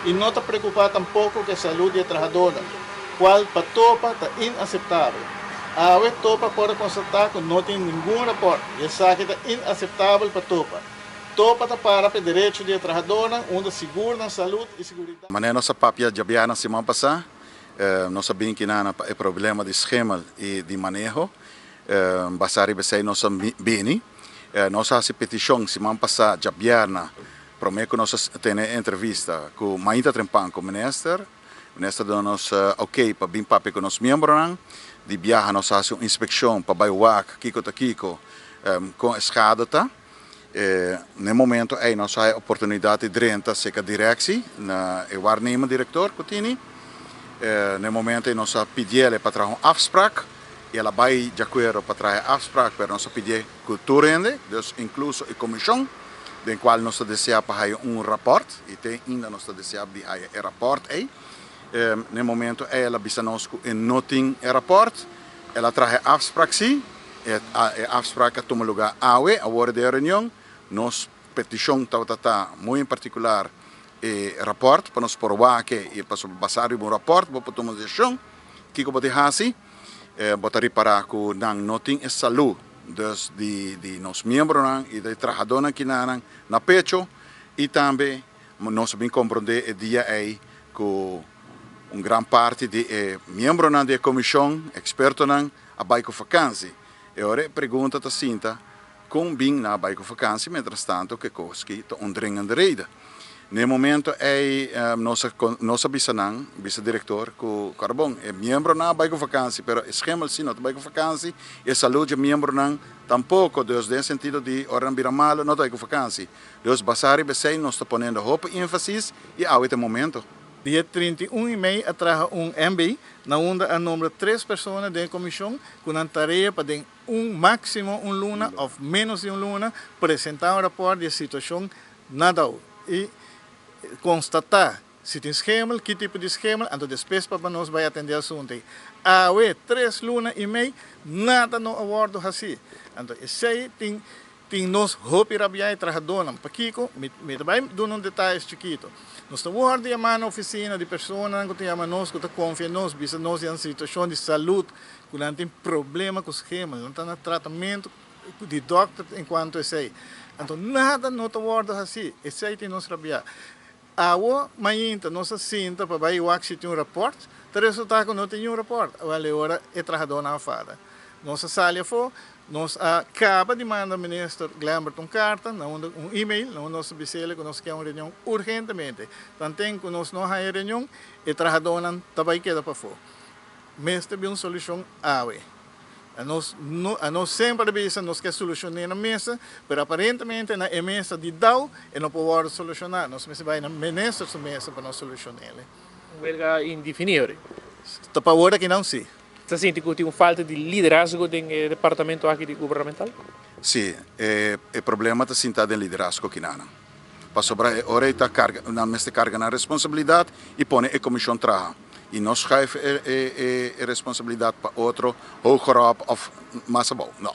Y no ta preocupa tampoco cu e salud di e trahadornan, cual pa Topa ta inaceptabel. Awe Topa por a constata cu no tin ningun rapport y esaki ta inaceptabel pa Topa. Topa ta para pa e derecho di e trahadornan unda sigur nan salud y seguridad. Manera nos a papia djabièrnè siman pasá, nos a bin kinana pa e problema di schimmel y di maneho. Basá riba esei nos a bini. Nos a hasi petishon siman pasá djabièrnè promé ku nos a tene e entrevista ku Mainta Trempan ku minister. Minister duna nos oké pa bin papia ku nos miembronan. Di biaha nos a hasi un inspekshon pa bai wak kiko ta kiko, kon e skada ta. Na e momento ei nos a haya oportunidat di drenta serka direksi na e waarnemend direktor ku tini. Na e momento ei nos a pidiel pa traha un afsprak i el a bai di akuerdo pa traha e afsprak, pero nos a pidié ku tur hende, dus inkluso e komishon den kual nos ta desea pa haya un rapòrt i te ainda nos ta desea di haya e rapòrt ei. Na e momento ei el a bisa nos ku e no tin e rapòrt. El a traha e afsprak sí. E afsprak a tuma lugá awe, awor den e reunion. Nos petishon tabata ta muy en partikular e rapòrt pa nos por wak i pasobra basá riba un rapòrt bo por tuma desishon kiko bo tin hasi. Bo ta ripará ku nan no tin e salú dus di nos miembronan i di trahadónan kinanan na pecho i tambe nos a bin komprondé e dia ei ku un gran parti di e miembronan di e komishon, ekspertonan, a bai ku fakansi. E ora e pregunta ta sinta, kon bin nan a bai ku fakansi mientrastanto ku e kos ki ta un dringende reden? Na e momento ei nos a nos a bisa nan, bisa direktor ku kòrda bon, e miembronan a bai ku fakansi pero e schemel si no ta bai ku fakansi, e salud dje miembronan tampoko, dus den sentido di ora nan bira malo no ta bai ku fakansi. Dus basá riba esei nos ta ponendo hopi énfasis i awe ta e momento. Dia 31 di mei a traha un MB na unda a nombra tres persona den e komishon ku nan tarea pa den un máksimo un luna òf ménos di un luna presentá un rapòrt di e situashon na dou i konstatá si tin schemel, ki tipo di schemel, anto despues pa nos bai atendé asuntu ei. Awe, 3 luna i mei, nada no a wòrdu hasí. Anto esei tin nos hopi rabiá e trahadónan. Pakiko? Mi ta bai duna un detaye chikitu. Nos ta wòrdu yamá na ofisina di personanan ku ta yama nos, ku ta konfia nos, bisa nos di nan situashon di salud, ku nan tin problema ku schemel, nan ta na tratamentu di dòkter en kuanto esei. Anto nada no ta wòrdu hasí. Esei tin nos rabiá. Awo mainta nos a sinta pa bai wak si tin un rapòrt, ta resultá ku no tin niun rapòrt. Awèl e ora e trahadónan a fada. Nos a sali afó, nos a kaba di manda minister Glenbert un karta, na unda un email, na unda nos a bis'el ku nos ke un reunion urgentemente. Tanten ku nos no haña reunion, e trahadónan ta bai keda pafó. Mester bin un solushon awe. Anos no, anos semper a bisa nos ke solushoné na mesa, pero aparentemente na e mesa di dao e no por wòrdu solushoná. Nos mester bai na minister su mesa pa nos solushon'é. Un welga indefiní ora. Ta pa ora akinan sí. Ta sinti ku tin un falta di liderazgo den e departamento aki di gubernamental? Sí, e problema ta sinta den liderazgo kinanan. Pasobra e ora ei ta karga, nan mester karga nan responsabilidat i pone e komishon traha. I no schuif e responsabilidat pa otro hogerop òf mas abou. No.